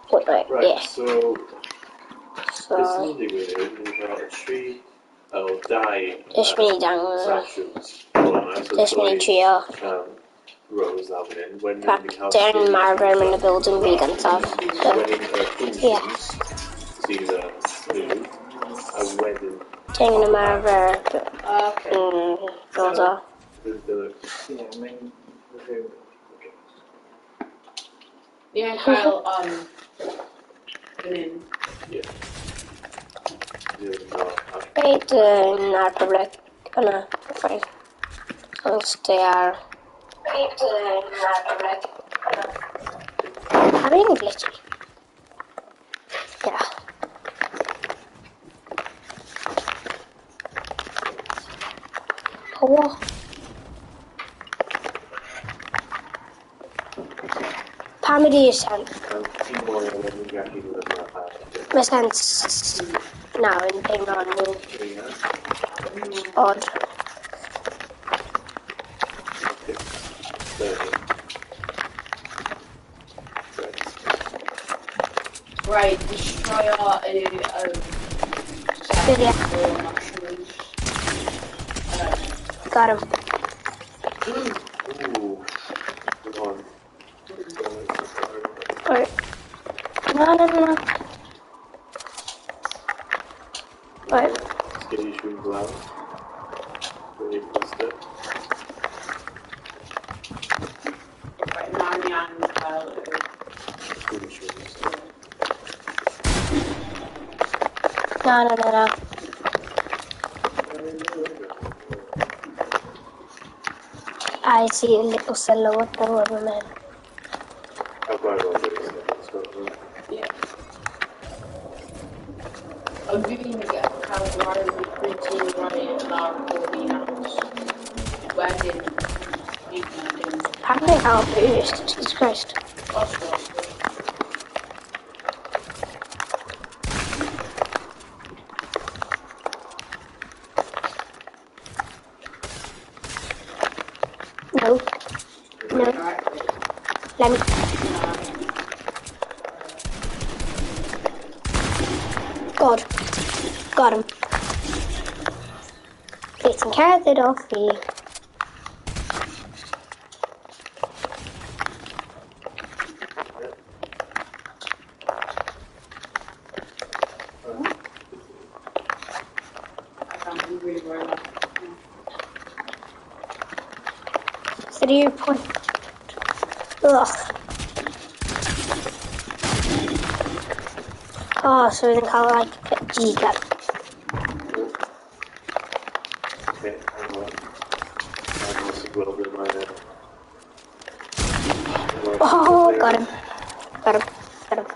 Fortnite, Right, yeah. So, So, beth sy'n digwydd yw, ni'n cael tri, o, dau Jyst mynd i dangos. statues o yma, so Jyst mynd i dwy, trio. Rows lawr fan hyn. Wedyn ni'n cael Practice ymarfer yn y building fi gyntaf. So, Wedyn y two yeah. Sydd yn blue, a wedyn Ti'n ymarfer Okay. Build o. the Ie, mae'n rhyw. Ni angen cael, fan hyn. Yeah. Ddim yn Reit, ar public. Yna, fine. I'll stay ar. Reit, ar public. Yna. I'm glitchy. Yeah. Oh. Pam ydi sen? Mae sens nawr yn teimlo'n odd. Right, destroy our set Yeah. o mushrooms. Got him. Ooh. Come on. Right. No, no, no, no. Right. Skinny shroom lawr. Really cluster. Right, nawr ni angen cael y... Skinny shrooms. No, no, no, no. I see a little silhouette of a man. I'll buy all these. Let's go. Yeah. Ond fi'n cael rhai pretty rhai lawr bob un house. Wedyn, fi'n dim. Pam dwi'n cael boost? Jesus Christ. Os os. No. No. Let me. God. Got him. Getting cerdded off fi. I can't really worry about it. 3 point. Ugh. Oh, so we can cael like G cup. Okay, hang on. I'm also gweld yn mae Oh, got him. Got him. Got him.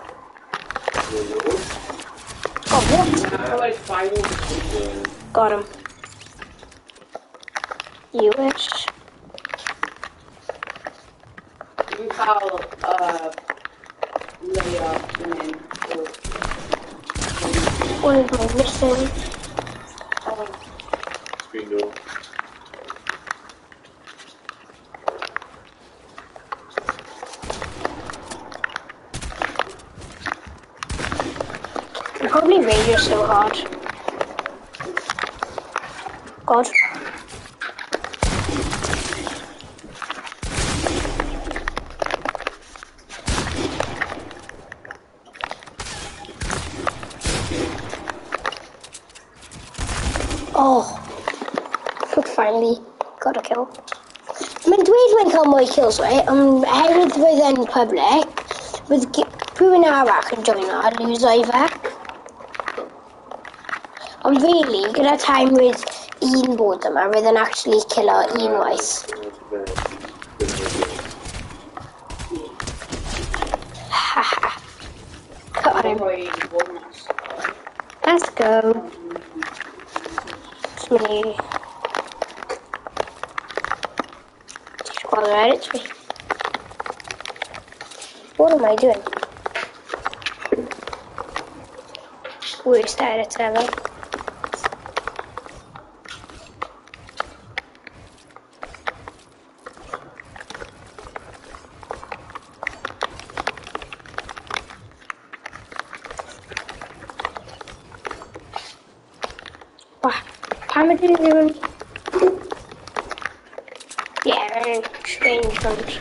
Oh, what? How about final? Got him. You wish. Dwi'n cael layer fan hyn. One of my missing. Screen door. I probably rage so hard. God. Oh, finally got a kill. Mae'n dweud mae'n cael mwy kills, right? Ond oherwydd fydd yn public, fydd rhywun arall yn joino a lose i fe. Ond really, gyda time with un bod yma, fydd yn actually killo unwaith. Haha. Got him. Let's go. It's me. Squad edit me. What am I doing? Worst edit ever. Pam ydyn ni ddim yn... Yeah, strange ones.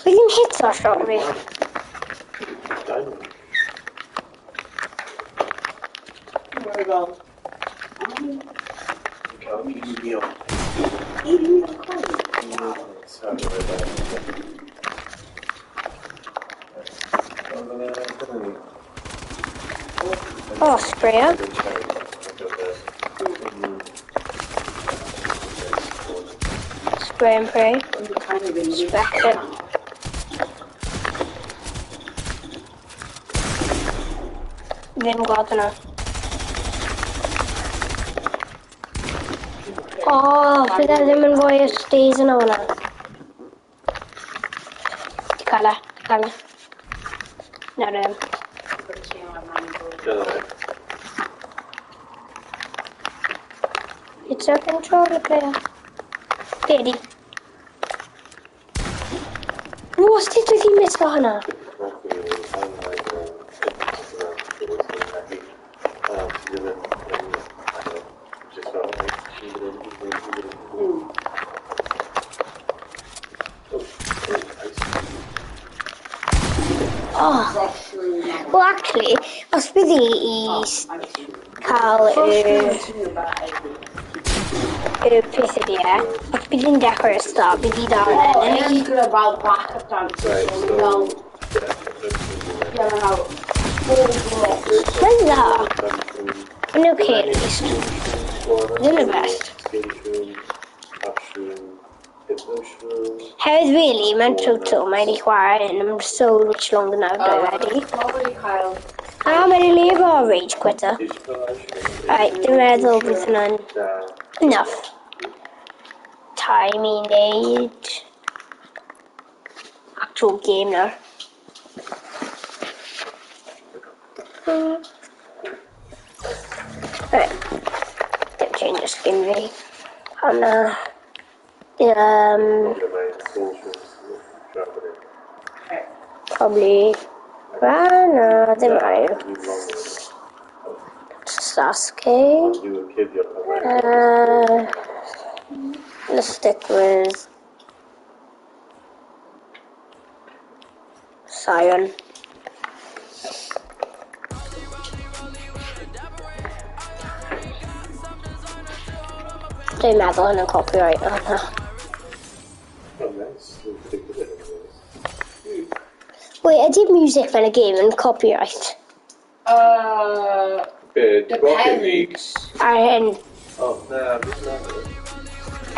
Fi ddim hit o shot fi. Diamond. Very well. Cael union. Sorry about that. Oh, sprayer. Spray and pray. Spec it. Ddim gweld yna. Oh, fydd e ddim yn rhoi y stays yna hwnna. Di cael e, di cael e. Na ddim. It's a controller player. Daddy. What's this with you miss hwnna? Oh. Well, actually, os bydd i i cael y peth ydi e, os bydd i'n dechrau y start, bydd i dal yn ennill. Mae'n dda. Mae'n okay at least. Ddim y best. Hefyd, really, mewn total, mae wedi chwarae yn am so much longer now already. A mae wedi lefo rage quitter. Right, dwi'n meddwl bydd hwnna'n enough time i wneud actual game nawr. Right, dim change y skin fi. Hwnna. Probably, well, no, ddim rhaid. Sasuke. Let's stick with Sion. Dwi'n meddwl yn y copyright yna. Wait, ydy music fel y game yn copyright? Rocket League. Ar hyn. Oh, na, na.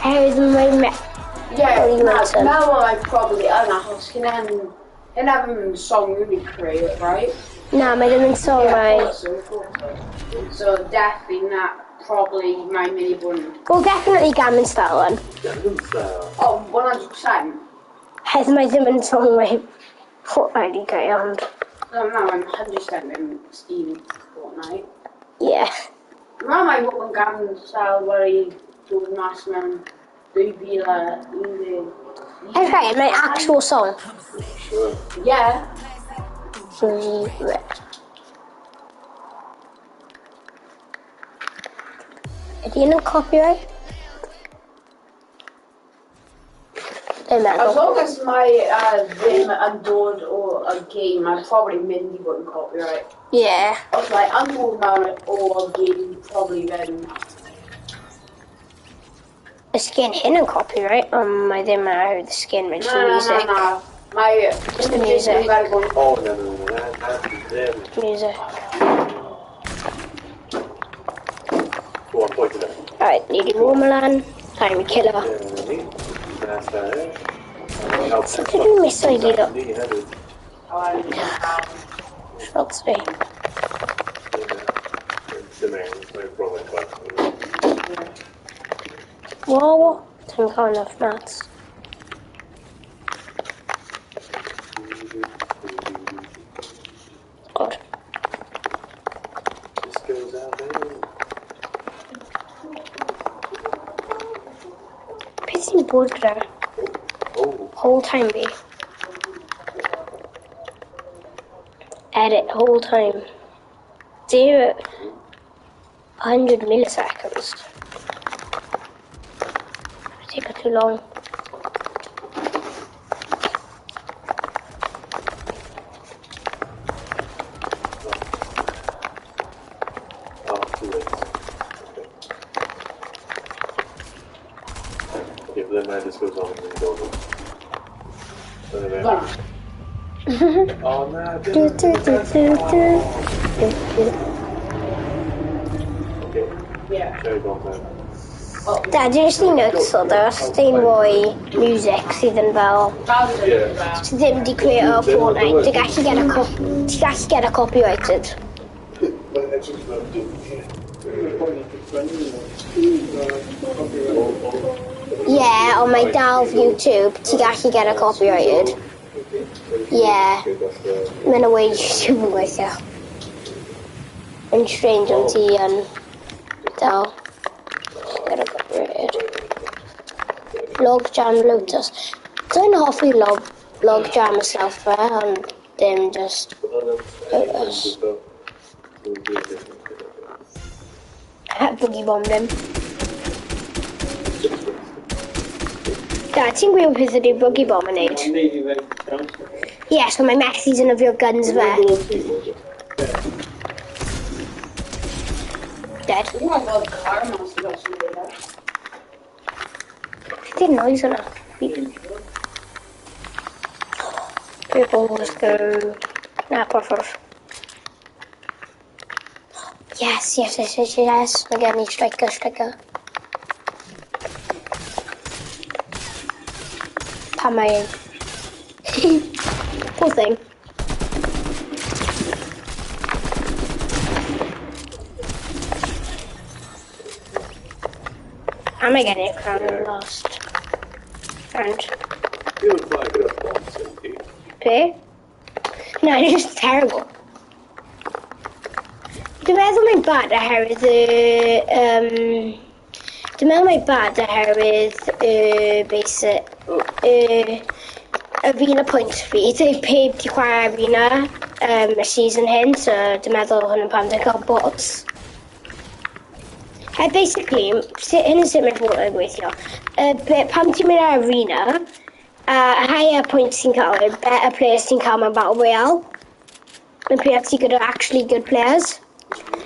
Oherwydd mae... Yeah, meddwl mae probably yn achos hynna ddim yn song wedi creu, right? Na, mae ddim yn song mae... So, definitely na, probably mae'n mynd i bod yn... Well, definitely Gangnam Style one. Gangnam Style? Oh, 100%. Hedd mae ddim yn song mae Fortnite i gael, ond... No, no, I'm 100% yn Steam Fortnite. Yeah. Mae mae fod yn Gangnam Style wedi dod mas mewn 2011. Okay, mae actual song. Sure. Yeah. Ydy yn copyright? Dwi'n meddwl. As long as mae ddim yn dod o y game, mae'n probably mynd i fod yn copyright. Yeah. Os mae yn dod mewn o y game, probably ddim. Y skin hyn yn copyright, ond mae ddim ar y skin, mae'n just the music. Na, na, na. Mae... Just the music. Oh, no, no, no, na, ddim. Music. Go on, point it out. Alright, ni di warm lan. Time i killer. Sut ydw i'n miso i gyd o? Shots fi. Whoa, dwi'n cael enough mats. God. This goes out there. Beth sy'n bod gyda? Whole time fi. Edit whole time. Zero. 100 milliseconds. Take too long. Oh, too late. Okay. Okay, but then that just goes on and goes on. Oh, na, Do, do, do, do, do. Do, do. Okay, Yeah. carry on then. Oh, Dad, dwi'n just notice o os ti'n rhoi music sydd yn fel Yeah. sydd ddim di create o Fortnite, ti'n gallu get a ti'n gallu get a copyrighted. Mae'n edrych fel dim, ie. Yeah, ond mae dal YouTube, ti'n gallu get a copyrighted. Yeah. Mae'n y way YouTube yn gweithio. Yn strange ond ti yn dal get a copyrighted. Logjam Lotus. Dwi'n hoffi Logjam myself fe, ond dim just Lotus. Boogie bomb dim. Dad, ti'n gwybod beth ydy boogie bomb yn neud? Mae'n neud i fe bounce. Ie, so mae methu defnyddio guns fe. Dead. Oh my god, car must have got some data. Beth yw'r noise yna? Purple, let's go. Na, purple. Yes. Mae gen i striker, striker. Pam mae... Poor thing. Am I getting it crown last? And You look like a boss, indeed. Be? No, it's just terrible. Dwi'n meddwl mae'n bad oherwydd y... Dwi'n meddwl mae'n bad oherwydd y basic... Y arena points fi. Dwi heb di chwarae arena y season hyn, so dwi'n meddwl hwn yn pam dwi'n cael bots. A basically, hyn yn sut mae Fortnite yn gweithio. Pam ti'n mynd ar arena, higher points ti'n cael, y better players ti'n cael mewn Battle Royale. Yn pryd ti gyda actually good players.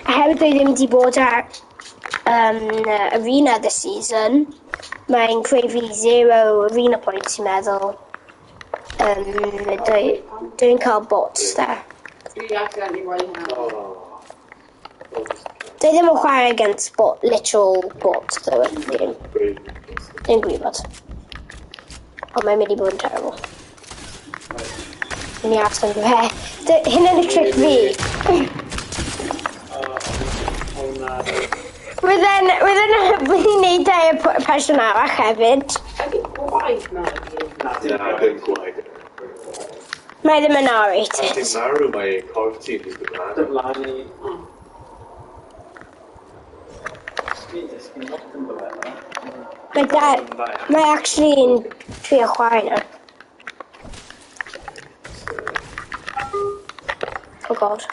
A hefyd dwi ddim wedi bod ar arena this season, mae'n creu fi zero arena points i'n meddwl. Dwi'n cael bots there. Dwi accidentally rhoi hwnna. Oh. Oh, just Dwi ddim yn chwarae against bot, literal bots though yn y game. great. Dwi'n gwybod. Ond mae'n mynd i bod yn terrible. Mynd i aros yn fe. Hyn yn y trick fi. O na. Wydden, wydden ni'n neud e person arall hefyd. I think gwaith na. Na, ddim gwaith. Mae ddim yn R-rated. Ti'n marw mae corff ti jyst y blaen. Diflannu. Sgyn lot yn dod. Mae da, mae actually yn trio chwarae nawr. Oh god.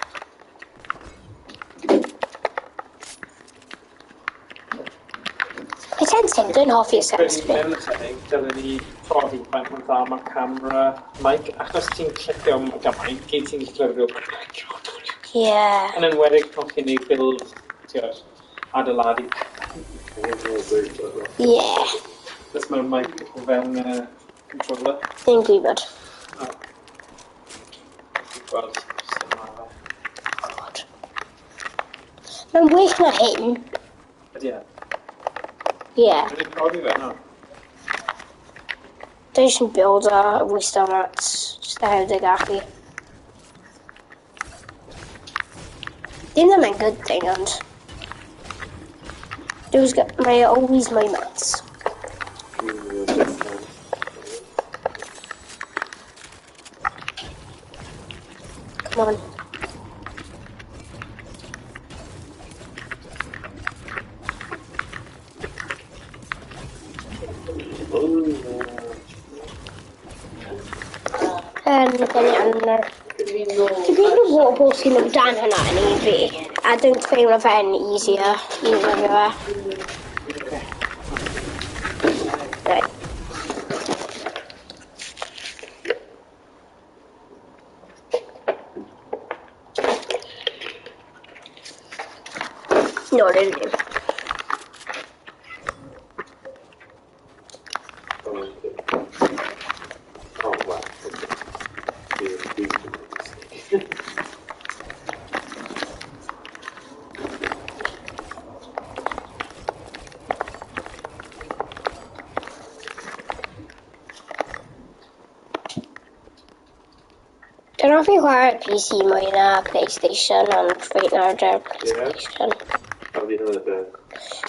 Mae sensing, dwi'n hoffi y sens fi. Mewn y setting, dylen ni profi faint mor dda mae camera mic, achos ti'n clicio gymaint, gyd ti'n clywed yw Yeah. Yn enwedig pan chi'n neud build, ti'n adeiladu. Yeah. Cos mae'r mic o fewn y controller. Dwi'n gwybod. Oh. Dwi'n gweld sut mae fe. God. Mae'n well na hyn. Ydy e? Yeah. Wedi profi fe, no? Dwi'n jyst yn build a waste on that. Just oherwydd y gallu. Dim that mae'n good thing, ond... Mae always my mats. Come on. Gen i anner. Fi'n nôl. Dwi'n gwybod y waterfall sy'n mynd dan hwnna yn un fi, a dwi'n teimlo fe'n easier i ddefnyddio fe. Right. No, no, no. Oh, okay. Oh, wow. Okay. Yeah, Dwi'n hoffi chwarae PC mwy na PlayStation, ond reit nawr dy'r PlayStation. A fi hwnna beth.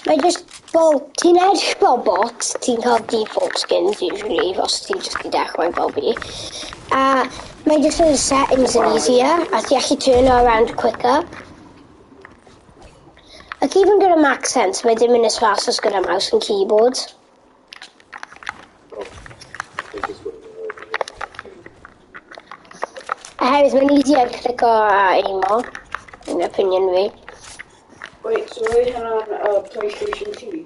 Mae just, wel, ti'n edrych fel bot, ti'n cael default skins usually, os ti'n just i dechrau fel fi. A mae just y settings yn easier, a ti allu turn around quicker. Ac even gyda Mac Sense, mae dim yn as fast as gyda mouse and keyboard. Oh, I just wouldn't know. A hefyd, mae'n easier clico a aimo, in opinion fi. Wait, so oedd hwnna'n PlayStation 2?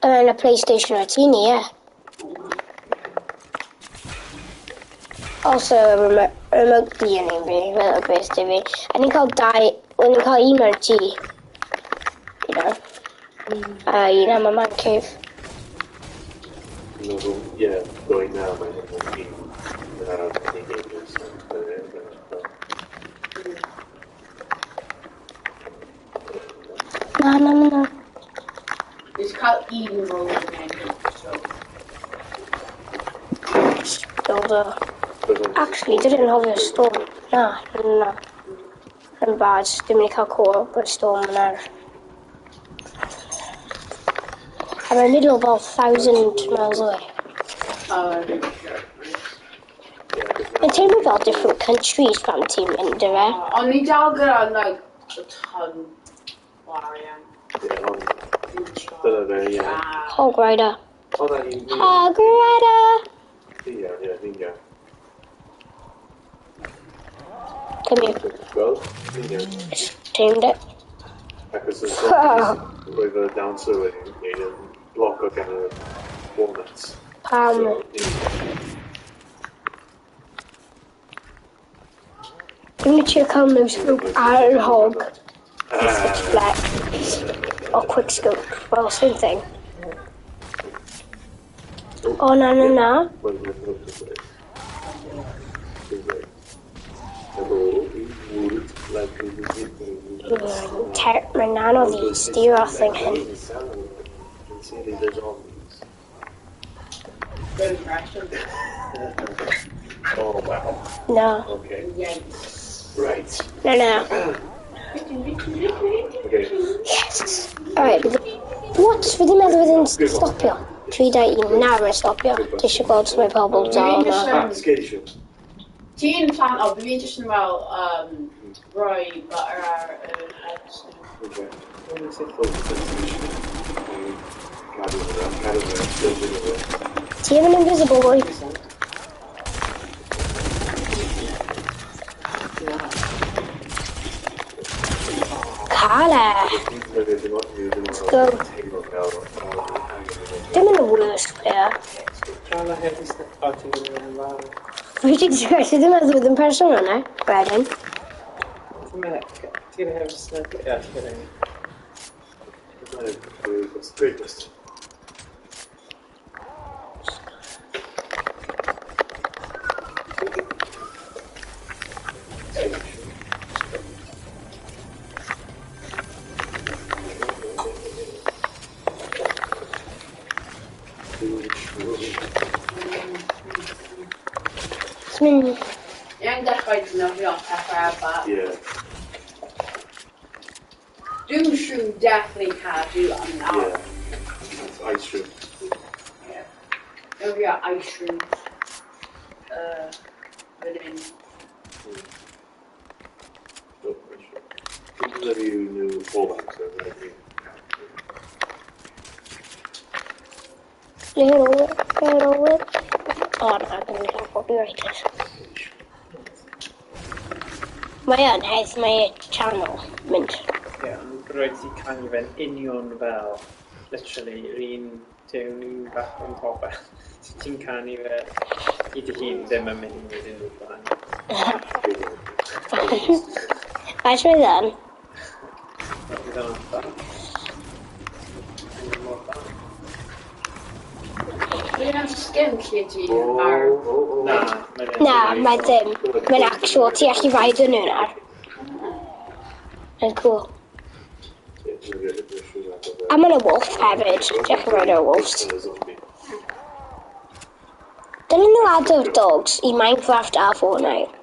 Yn y PlayStation o ti ni, ie. Also, remote, remote D yn un fi, fel y beth di fi. A ni'n cael dau, wel ni'n cael un mewn tŷ. You know. A un am y man cave. Meddwl, yeah, going now, mae'n hyn yn un game so, Na, na, na, na. It's cael un rôl yn enw, so... Builder. Actually, dwi ddim yn hoffi'r storm. Na, na. Yn bad, dwi'n mynd i cael caught up with storm yn ar. A mae'n middle fel 1,000 miles away. Mae'n teimlo fel different countries pan ti'n mynd y fe. Ond ni dal gyda, like, a ton o arian. Yeah, ond dyna fe, ie. Hog Rider. O, na, ni'n Hog Rider! Ie, ie, ni'n iawn. Come here. Wel, ni'n iawn. Tamed it. Achos y zombies, roedd y downser wedi gwneud yn bloc o gan y walnuts. Pam. So, ni'n Dwi'n mynd i trio cael no scope ar yr hog. Switch flex. Or quick scope. Well, same thing. Oh, na, na, na. Well, Mae'n anodd i steer off thing hyn. Good impression. Oh, wow. No. Okay. Yikes. Right. No, no. Okay. Yes! Alright, what? Fi ddim meddwl fydd yn stopio. 3, 2, 1, na, mae'n stopio. Ti eisiau gweld sut mae pobl dal yna. Ah, sgeisio. Ti'n plan, o, fi jyst yn fel, rhoi butter ar y eggs. Okay. Cadw hwnna, cadw hwnna, building hwnna. Ti ddim yn invisible boy. Cael e! Go. Dim yn y worst player. Cael y heavy snip. O, ti'n gwneud yn dda. Fi wedi dweud, ddim yn meddwl yn person yna. Wedyn. Ti'n mynd, ti'n heavy snip? Ie, ti'n gwneud. Great question. Ti'n mynd... Ia'n dechrau defnyddio pethau but Yeah. Doom Shroom definitely cadw am nawr. Yeah. It's ice shroom. Yeah. Defnyddio ice shrooms. Fan hyn. Oh, ice shroom. Dwi'n defnyddio nhw bob amser, rhaid i. Little whip, little whip. O, na, dwi'n cael copyrighted. Mae yn, hedd mae channel mynd. Ie, ond rhaid ti canu fe'n union fel, literally, yr un tiwn, un bach o'n popeth. So ti'n canu fe i dy hun ddim yn mynd i wneud unrhyw gwahaniaeth. Faint mae ddan? Bydd o'n dda. Mae'n mor dda. Dwi'n skin lle ti ar... Na, mae'n Na, mae ddim. Mae'n actual, ti allu rhaid yn nhw nawr. Mae'n cool. A mae'n a wolf hefyd. Ti allu rhaid o wolves. Dylen nhw ado'r dogs i Minecraft a Fortnite.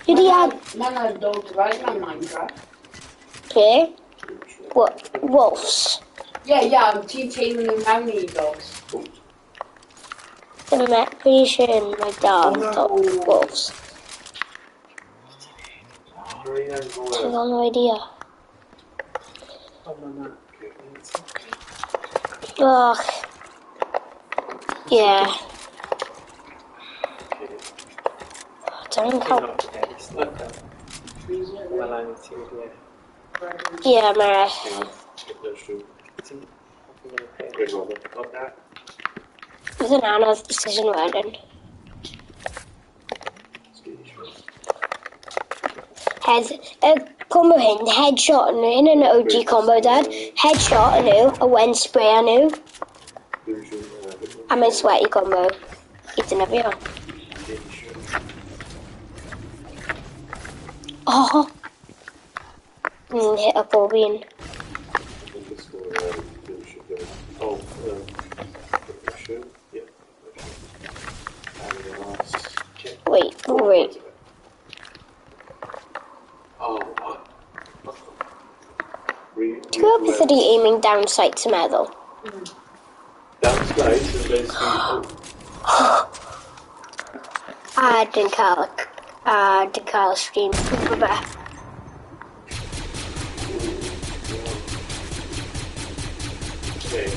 Dwi di ad... Mae yna dogs right mewn Minecraft. Be? Wolves. Ie, ie, ond ti'n teimlo nhw mewn i dogs. Ddim yn pretty sure mae dog, dog wolves. Ti'n gael no idea. O, ma' na. Och. Yeah. Dwi'n cael... Mae lan i ti wedi e. Ie, mae'r... Ti'n hoffi fe'n peth? Bydd yn anodd decision wedyn. Hed, y combo hyn, headshot yn hyn yn OG combo, dad. Headshot yn nhw, a wen spray yn nhw. A mae'n sweaty combo i defnyddio. Oh! Ni'n hit up bob un. Wait, wait. Ti'n gwybod beth ydi aiming down sight yn meddwl? Down sight is basically... A dwi'n cael, a dwi'n cael stream. Bye. Okay.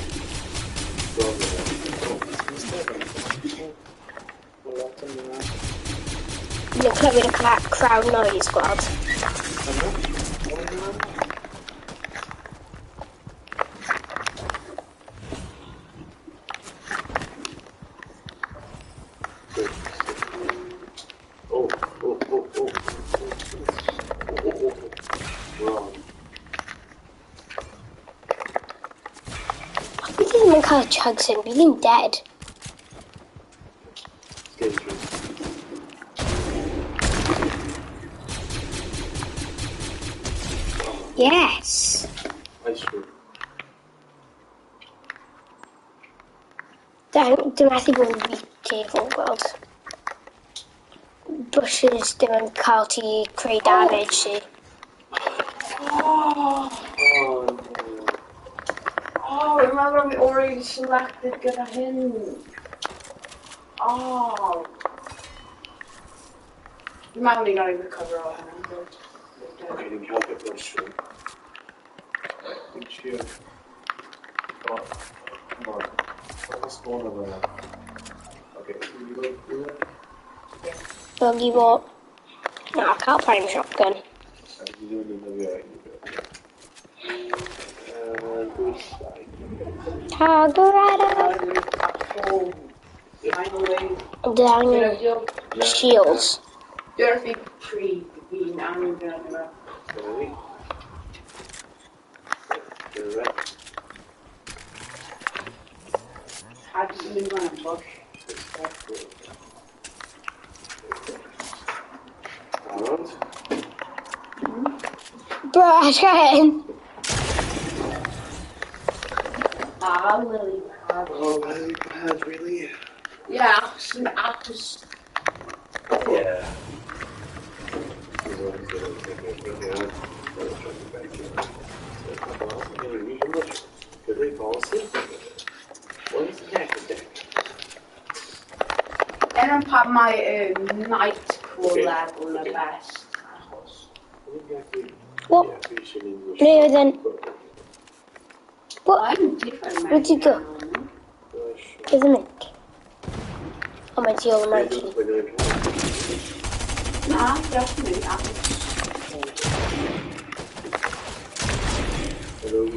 Ni'n clywed y crowd noise, gweld. Fi ddim yn cael chugs in, fi ddim dead. Yes. Dwi'n methu bod yn rhy careful, gweld. Bushes ddim yn cael ti creu damage si. Oh, oh, remember we already selected gyda hyn. Oh. Dwi'n meddwl ni'n gael ei recover o hynna. Okay, ni'n cael bit mushroom. Dwi'n siŵr. Oh, come on. What's spawn over there? Okay, you go through there? Buggy what? Na, cael prime shotgun. You don't know the good side. Tagarada. Finally. Down shields. Dwi'n fi pryd fi'n angen gyda. Sorry. Direct. Had un fan yn bush. Barod? Brad, Ah, lily pad. Oh, lily pad, really? Yeah, achos... Yeah. Yn pa mae Nightcrawler level y best. Achos. What? Ble oedd yn... What? I'm different. Where'd you go? Ble oedd yn mynd? O, mae'n tu ôl y mountain. Na, definitely.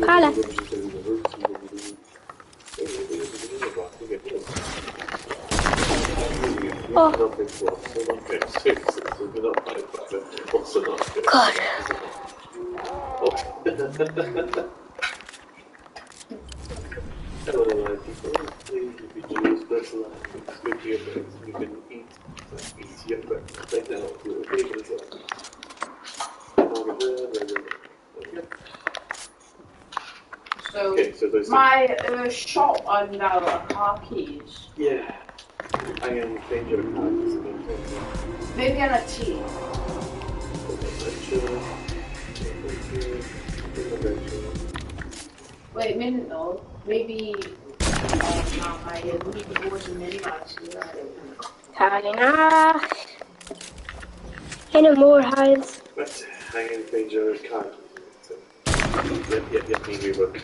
Hala. Oh. God. So, Okay, so those my shop yn fel y car keys. Yeah. Angen ffeindio'r cards yn Maybe yn y tŷ. Adventure. Adventure. Adventure. Wait, minute nôl. Maybe... Oh, na, mae leaderboards yn mynd mas i Cael arall. Hyn y môr haidd. But angen ffeindio'r card. So, yep, ni'n gwybod.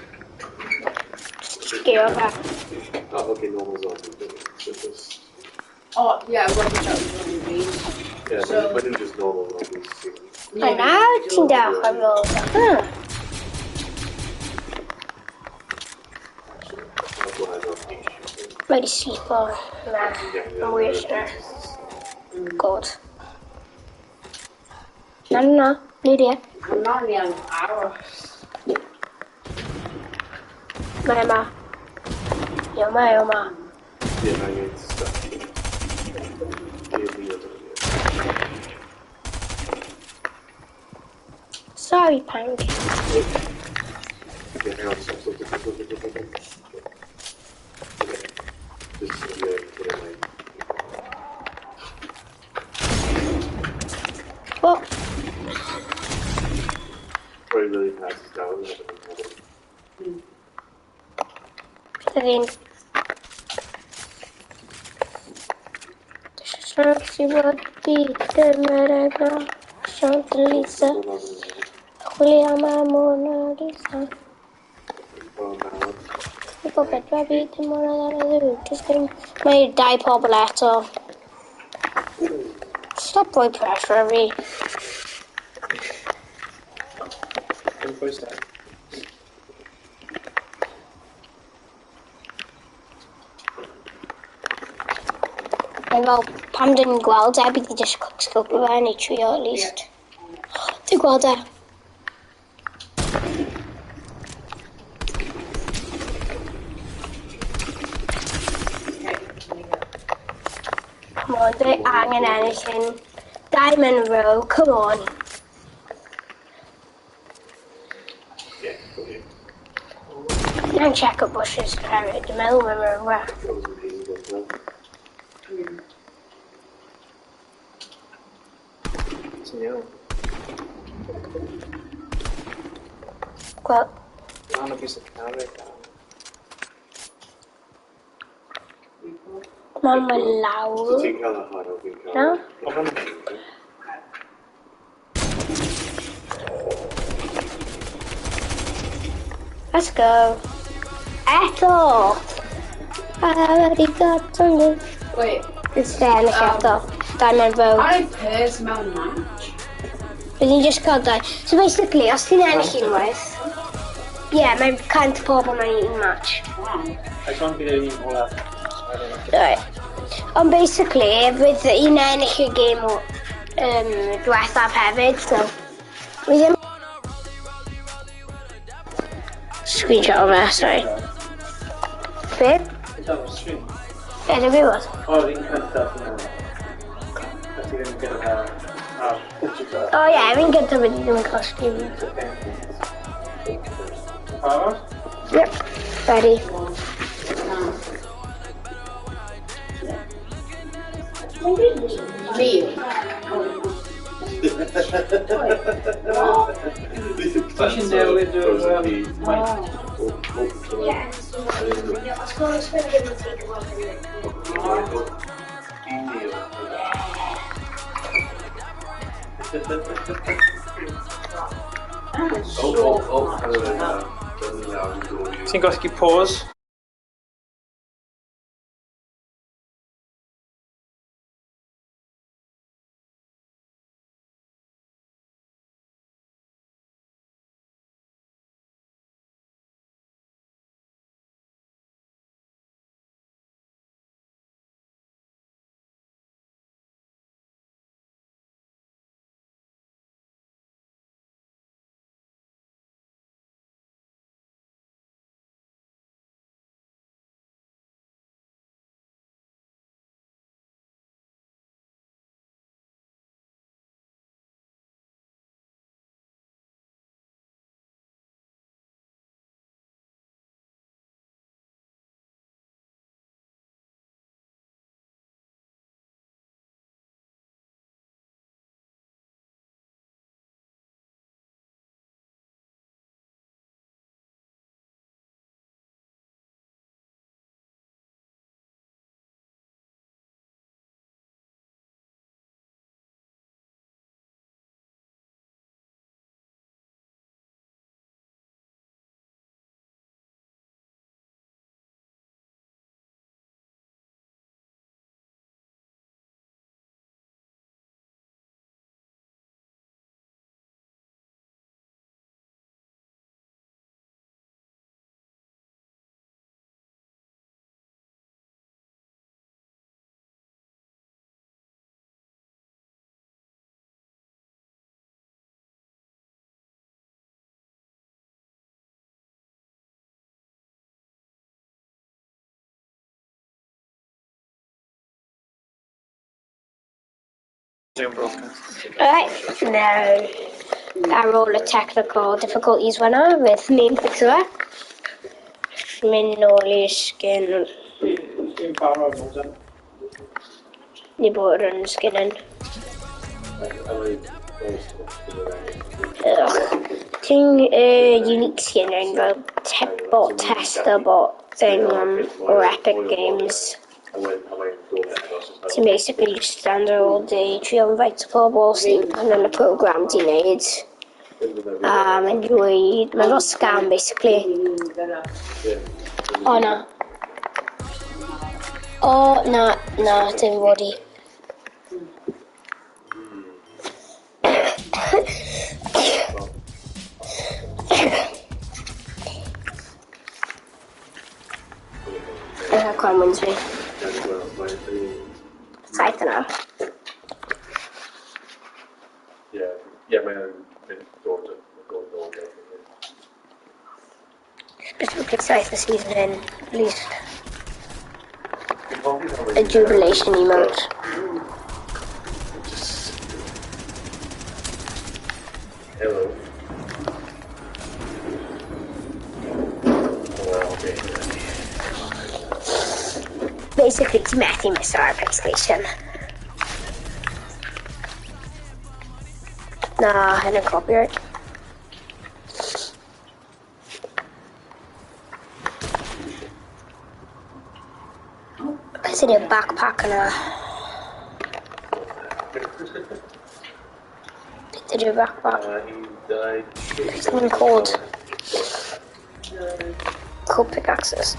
Sgio fe. Oh, okay, normal zombie. Okay. So just, Oh, yeah, rubbish out zombies. yeah, So- maen nhw just normal zombies. A nawr ti'n dechrau fel... Hmm. Mae di sleepo. Na, yn wir na. God. Na, na, na. Nid e. Hwnna'n iawn aros. Mae yma. Iawn, mae yma. Yeah, angen stuff. Give me a Sorry, Pank. Okay, hang on, stop, stop, stop, stop, stop, stop, stop. Okay. Just, yeah, put it like... Well, Probably really passes down. I don't know. Bydd hi'n... Siant Lisa. Chwilio am y Mona Lisa. Dwi'n gwybod fi dim ond ar y ddwy. Just ddim... Mae dau pobl eto. Stop rhoi pressure ar fi. Dim pwysau. Mae fel, pam dyn ni'n gweld e, bydd i just quick scope o fe, neu trio at least. Dwi'n gweld e. Come on, dwi angen ennill hyn. Dau mewn a row, come on. Yeah, okay. Na'n check o bushes hefyd, dwi'n meddwl mae'n rhywbeth. That was amazing, wasn't it? Ti'n iawn. Gweld, Rhan o bys y carreg. mae'n mynd So lawr. ti'n cael y haul, fi'n cael... No? O, fan Let's go. Eto! I already got something. Wait, It's there ennill eto. Dau mewn row. I pairs mewn match. Bydd ni'n just cael dau. So basically, os ti'n ennill unwaith, ie, yeah, mae'n 100 pobl mewn un match. Wow. I can't bydd yr un olaf. Right. Ond basically, fydd un ennill y gêm o diwethaf hefyd, so... Wi ddim... Screenshot o fe, sorry. Be? Stream. Be, dwi'n gwybod? O, yr un cyntaf yna. A ti ddim gyda fe ar digital. O ie, fi'n gyntaf fydd ddim yn cael stream. Barod? Yep, ready. Me. Ti eisiau newid yr mic? Yeah. Oh, Ti'n gosgi pause? Zoom broadcast. Right, now, ar ôl y technical difficulties fan'na, with ni'n fixo fe. Mynd nôl i'r skin. Dwi'n barod, Morgan. Ni bod yn skin yn. Ugh. Ti'n unique skin yn fel bot tester bot thing or Epic Games. Ti'n basically just stand there all day, trio invite pobl sy'n yn y program ti'n neud. A mae'n dweud, mae'n fel scam basically. O na. O na, na, dim body. Yna cwan wins fi. 7 yna. Ie, mae'n dod yn dod. Specifically 7 y season hyn, at least. A jubilation emote. Hello. Well, okay. Basically, ti'n methu miss ar PlayStation. Na, hyn yn copyright. Beth ydy'r backpack yna? Beth ydy'r backpack? Something called Cold pickaxes.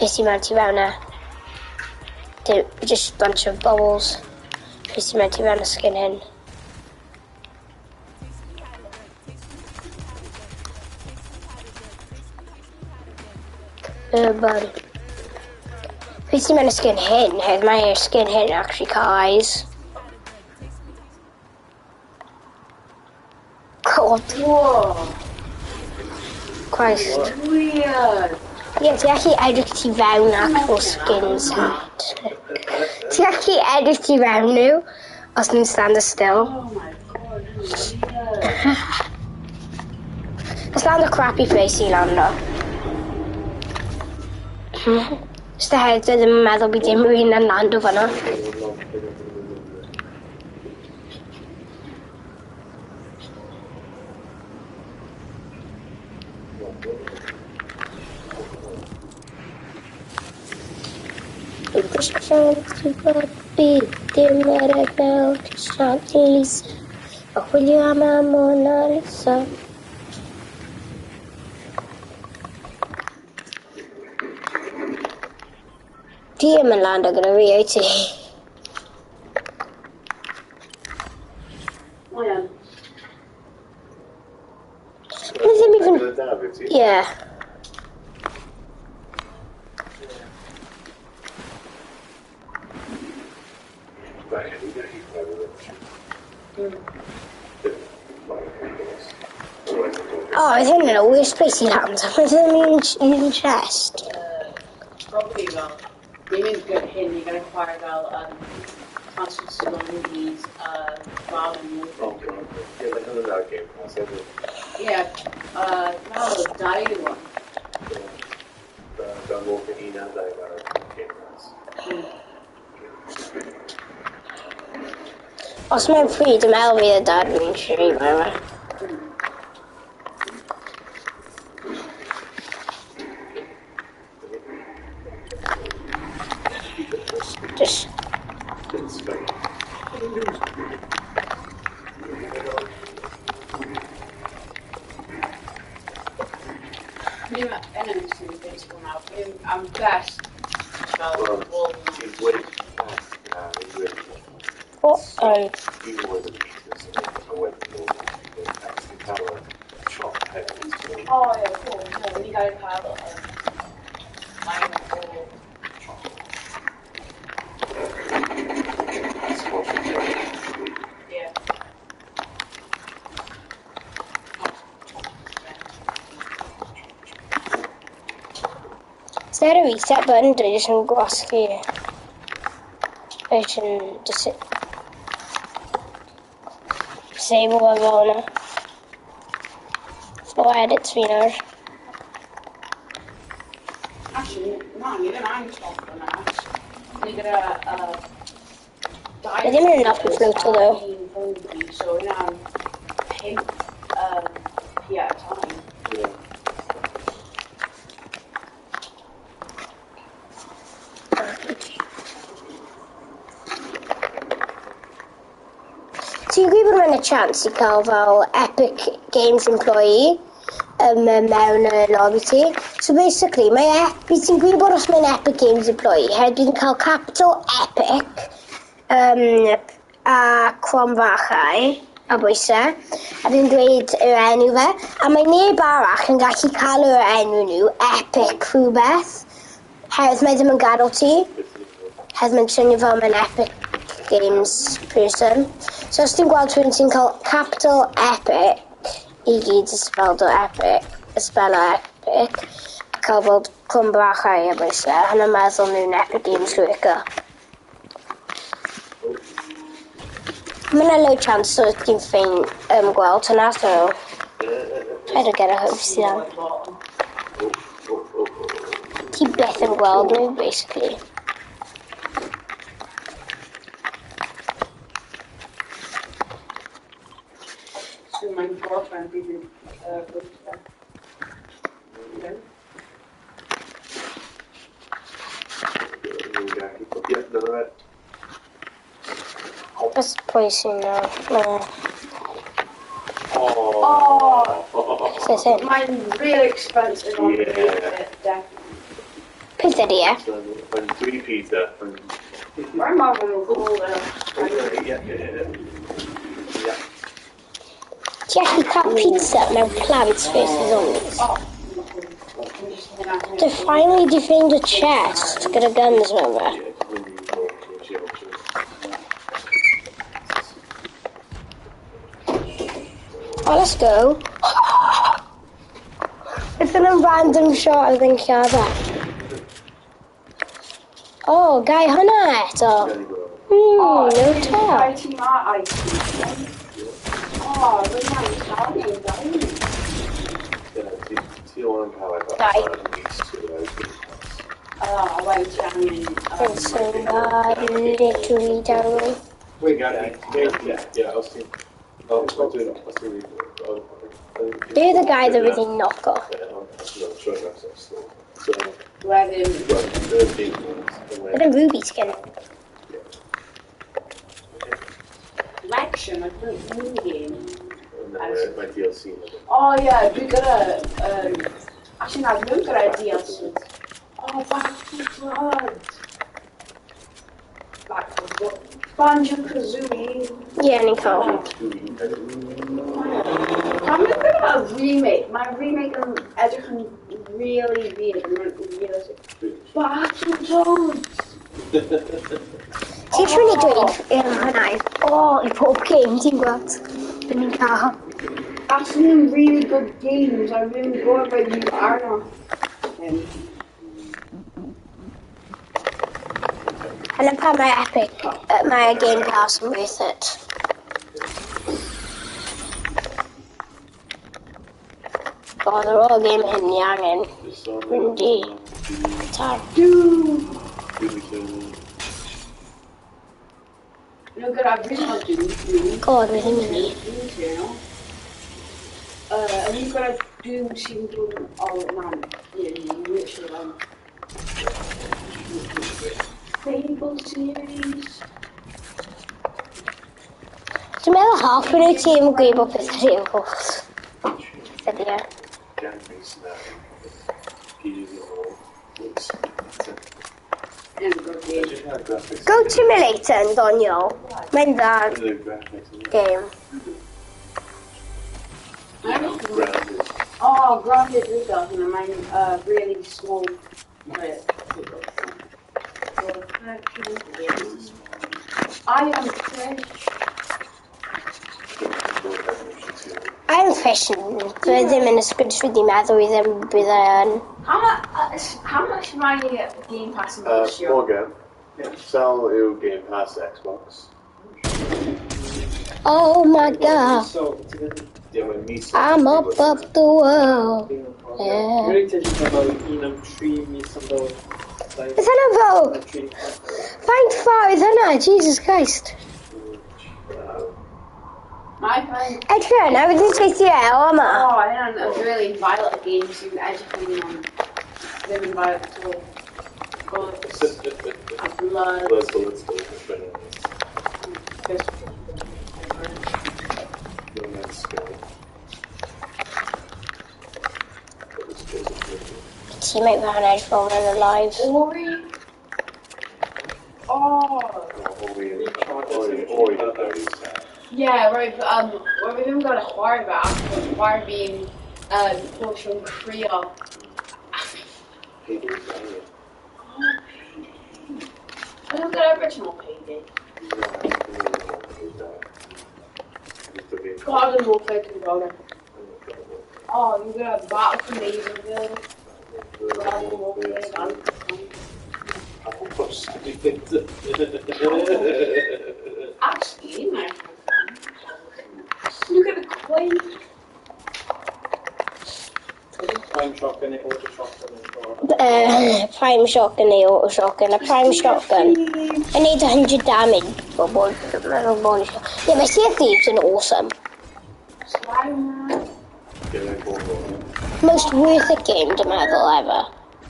Beth sy'n mewn ti fewn e? Just bunch of bubbles. Beth sy'n mewn ti fewn y skin hyn? Buddy. Beth sy'n mewn y skin hyn? Hefyd mae'r skin hyn actually cael eyes. God. Whoa. Christ. Weird. Ie, ti allu edrych ti fewn actual skins head. Ti allu edrych ti fewn nhw os nhw'n stand still. Oh my god, weird. Os land o crappy place i lando. Just ahead, dwi ddim yn meddwl bydd dim un yn lando fan'na. Just trying to byd dim ar y fel Siarad Lisa. A chwilio am y Mona Lisa. Ti ddim yn lando gyda fi, wyt ti? Mae yn. Mae ddim even... Yeah. Oh, I think in a worst place i land. Mae ddim un chest. Probably fel, ni'n mynd gyda hyn, ni'n gael chwarae fel Constant Stone movies, Wild and Wolf. Oh god. Yeah, like another game pass, isn't it? Yeah, fel dau one. Fel Wolf yn un a dau ar Game Pass. Os mae'n free, dim meddwl fydd y dad fi'n siŵr mae fe. Just... I'm best. Oh, Oh yeah, cool. No, we gotta have yeah. Is there a reset button, dwi jyst yn gwasgu. Dwi yn just disable fe fel yna. O edits fi nawr. Actually, na, ni ddim angen stop yna. Ni gyda Mae ddim yn enough i floato though. So yna'n 5 p at a time. Yeah. Ti'n gwybod bod mae'n y chance i cael fel Epic Games employee mewn y lobby ti? So basically, mae Epic, ti'n gwybod os mae'n Epic Games employee, hefyd dwi'n cael capital Epic a cromfachau a bwysau, a dwi'n dweud yr enw fe, a mae neb arall yn gallu cael yr enw nhw, Epic rhywbeth, herwydd mae ddim yn gadael ti, herwydd mae'n swnio fel mae'n Epic Games person. So os ti'n gweld rhywun sy'n cael capital Epic, i gyd y spelled o Epic, y spell o Epic, a cael fel cromfachau a bwysau, hynny'n meddwl nhw'n Epic Games worker. Mae yna low chance so ti'n ffein gweld hwnna, so try to get a hope sydd. Ti byth yn gweld nhw, basically. So mae'n girlfriend fi yn gweithio. Yeah, no, no, Beth pwy sy'n nawr? Oh. Beth hyn? Mae'n really expensive on Yeah. the definitely. Peth ydi e? Mae'n 3 pizza. Mae'n marw yn cool though. Yeah. Ti allu cael pizza mewn Plants vs Zombies. Oh. To finally defend a chest gyda guns mewn fe. Oh, let's go. It's in a random shot oedd yn lladd e. Oh, gai hwnna eto. Oh, No tell. Ti ma ice cream. Oh, rwy'n cael ei ddau. Ti o'n cael ei Dau. Oh, wait, ti angen... It's so bad, literally down. Wait, yeah, yeah, I'll see. Oh, I'll do it. I'll see. They're the guy that really knock off. Wedyn... But in Ruby skin. Election, I put new game. My DLC. Oh yeah, dwi gyda... Actually na, dwi'n gyda DLC. Oh, Back 4 Blood. Back 4 Blood. Banjo-Kazooie. Yeah, ni'n cael. Pam yn gyda remake? Mae remake yn edrych yn really weird. Mae'n really... Battletoads! Ti'n siŵr ni dweud hwnna oh, i pob game ti'n gweld. Dyn ni'n cael. That's some really good games. I really gwybod beth you arno. Hynny pan mae Epic, mae Game Pass yn worth it. God, yr ôl game hyn ni angen. Mynd i. Tar. Doom! No, gyda fi'n Doom. Doom. God, mae ddim yn i. Doom Eternal. And you've got a Doom sy'n dod yn... Oh, man. Yeah, literally. Fable series. Dwi'n meddwl hoffwn nhw ti yn gwybod beth ydy o gwrs. Ydy e. Goat Simulator yn doniol. Mae'n dda game. Oh, Grounded dwi'n gael hwnna. Mae'n really small. I am fish. I am fish yn... Dwi ddim yn ysgrifennu wedi meddwl i ddim bydd e yn. How much mae Game Pass yn bwysio. Morgan, sawl yw Game Pass Xbox? Oh my god. So, ti ddim... Ie, mae'n mis. I'm above the world. Dwi'n rhaid ti fel un am 3 mis am ddod. Is hynna fel? Faint fawr oedd hynna? Jesus Christ. Mae fan... Edrych yna, wedi teithio e o yma. Oh, hynna'n a really violent game sy'n edrych yn ddim yn violent at all. Bullets a blood. Let's go, let's go. Just... No Man's Sky. Teammate fe hwnna edrych fel hwnna'n alive. Ori? Oh. Ori, very sad. Yeah, right, well, we haven't got a chwarae fe, achos chwarae fi'n portion crio. Payday, sorry. Oh, Payday. I don't got original Payday. Garden Warfare 2 Garden. Oh, you got a Battle for Maisonville. Garden Warfare, Battle. Actually, my look at the coin. Prime shotgun neu auto shotgun. Prime shotgun neu auto shotgun. A prime shotgun. I need 100 damage for bonus. Yeah, my Sea of Thieves yn awesome. Spider-Man. Most worth it game, dwi'n meddwl, ever.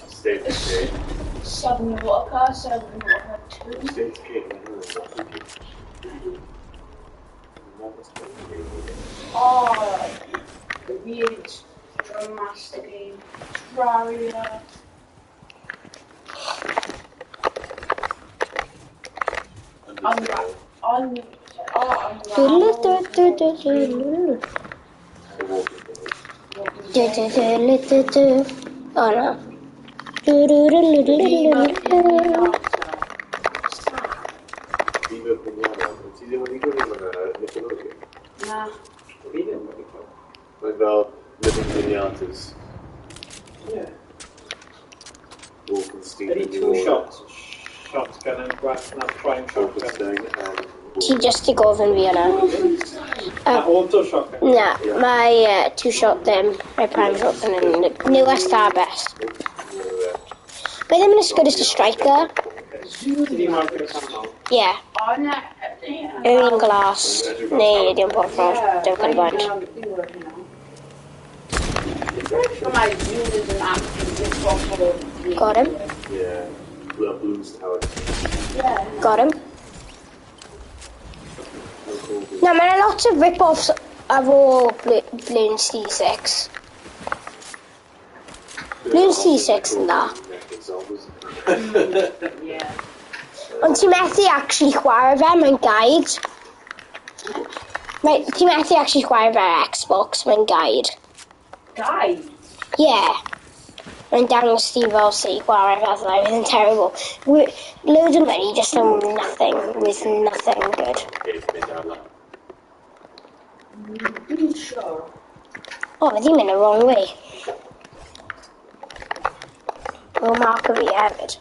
State of Decay. Southern Water, Southern Water 2. State of Decay. Oh, the weird Drum Master game. Terraria. Unravel. Oh no. Viva Pinata. Ti ddim wedi gwylio hwnna ar Nickelodeon? Na. Fi ddim wedi cael. Mae'n fel Living Pinatas. Ie. Wolfenstein. Ydy two shots shotgun yn gwell na prime shotgun? Wolfenstein and... Ti just i gofyn fi yna. Na auto shotgun. Na, mae two shot ddim. Mae prime shotgun yn newest a best. Mae ddim yn as good as the striker. Ti ddim ar gyda canol. Yeah. O, na. Yr un glas. Neu ydy o'n porffor. Dim kind of band. Got him. Yeah. Blues Tower. Got him. Na, mae'n lot of rip-offs ar ôl Bloons T6. Bloons T6 yn dda. Yeah. Ond ti'n methu actually chwarae fe, mae'n guide. Ti'n methu actually chwarae fe ar Xbox, mae'n guide. Guide? Yeah. Mae'n dangos ti fel sut i chwarae fe, like, it's terrible. Loads of money just on nothing, with nothing good. Dwi'n siŵr. Oh, mae ddim yn y wrong way. We'll mark fi hefyd.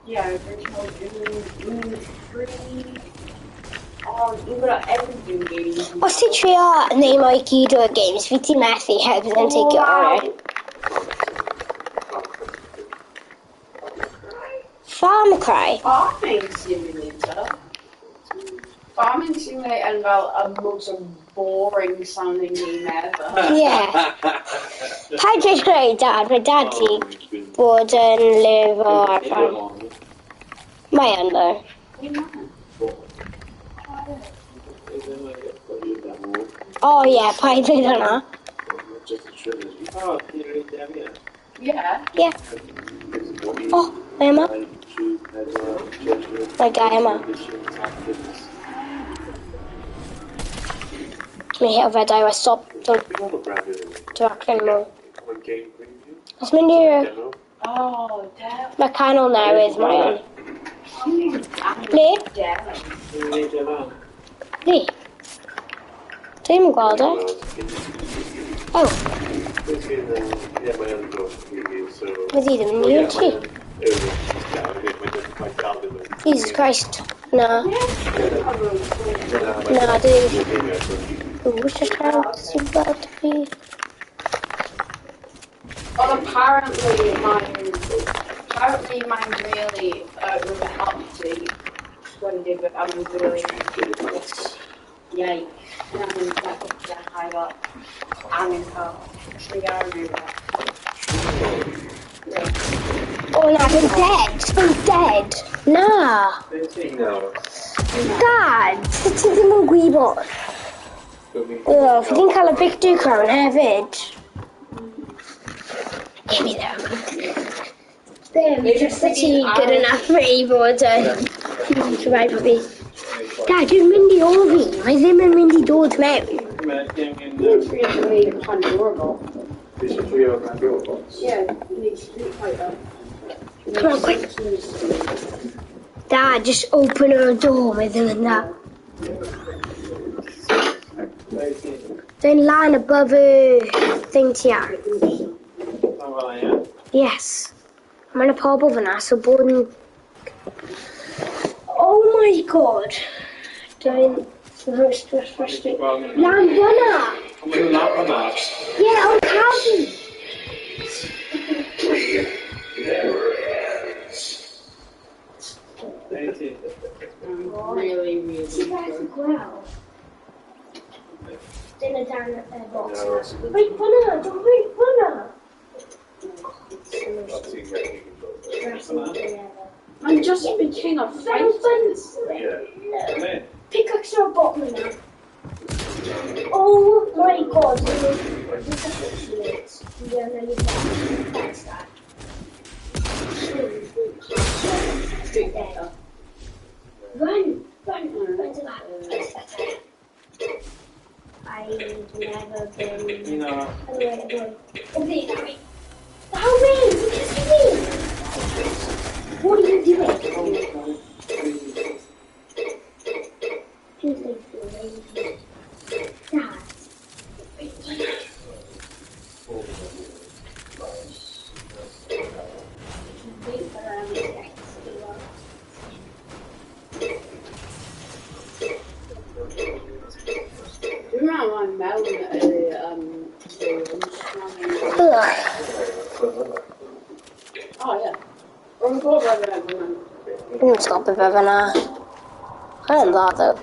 Yeah, original Doom, Doom 3. Oh, you've got every Doom game. Os ti'n trio neu i gyd o'r games, fi ti'n methu heb ddim take your honor. Farm Cry? Farming Simulator? Farming Simulator yn fel y most boring sounding game ever. Yeah. Paid dweud greu dad, mae dad ti bod yn live ar farm. Mae yn ddo. Oh yeah, paid dweud hwnna. O, ti'n rhaid i fi. Yeah. Yeah. Oh, mae yma. Mae guy yma. Dwi'n hit fe dau, stop, don't do act anymore. Os mynd i'r... Oh, damn. Mae canol newydd mae yn. Ble? Ti'n neud e lan. Ble? Dwi'n yn gweld e. Oh. Beth sy'n... Ie, mae yn dod i fi, so... Mae ddi ddim yn near ti. Mae dal ddim yn... Jesus Christ. Na. Na, di. Ww, eisiau cael sy'n gweld fi. Ond apparently mae'n really rhywbeth helpu when they were I'm really yikes. Angen cael angen cael triar rhywbeth. O na, dwi'n dead. Dwi'n dead. Na. Beth ti'n nawr? Dad, sut ti ddim yn gwybod? O, fi di'n cael y Victory Crown hefyd. Give me that. Ddim, just ti good enough for i fod yn survive fi. Dad, dwi'n mynd i ôl fi. Mae ddim yn mynd i dod mewn. Mae angen... Ni'n trio gwneud y Pandora Box. Fi eisiau trio Pandora Box. Yeah, need Street Fighter. Come on, quick. Dad, just open her door. Mae ddim yn dda. Beth ti'n? Dwi'n lan above y thing ti ar. O, fel ie. Yes. Mae yna pobl fyna, so bod yn... Oh my God. Dwi'n... Frustrated. Lan fyna! Ond maen nhw'n lawr fyna. Ie, ond cael fi! Beth ti? Really, really Ti'n gallu good. gweld? Dyna dan y box yna. Reit fyna! Dwi'n reit fyna! I'm just the king of fighters. Ble? Pickaxe o'r bottom yna. Oh my God. That's that. Street Fighter. Run, run, run to that. That's better. I've never been. Un o... Oh, wait, wait. Oh, there, that way. That way! You can see me! What are you doing? Please don't feel lazy. Dad. Wait, wait. Wait for them to get to us. Dwi'n meddwl mae'n mewn y Ugh. Oh, yeah. Rwy'n gwybod bod fe'n hwnna. Dwi'n stopio fe fyna. Mae'n dda, though.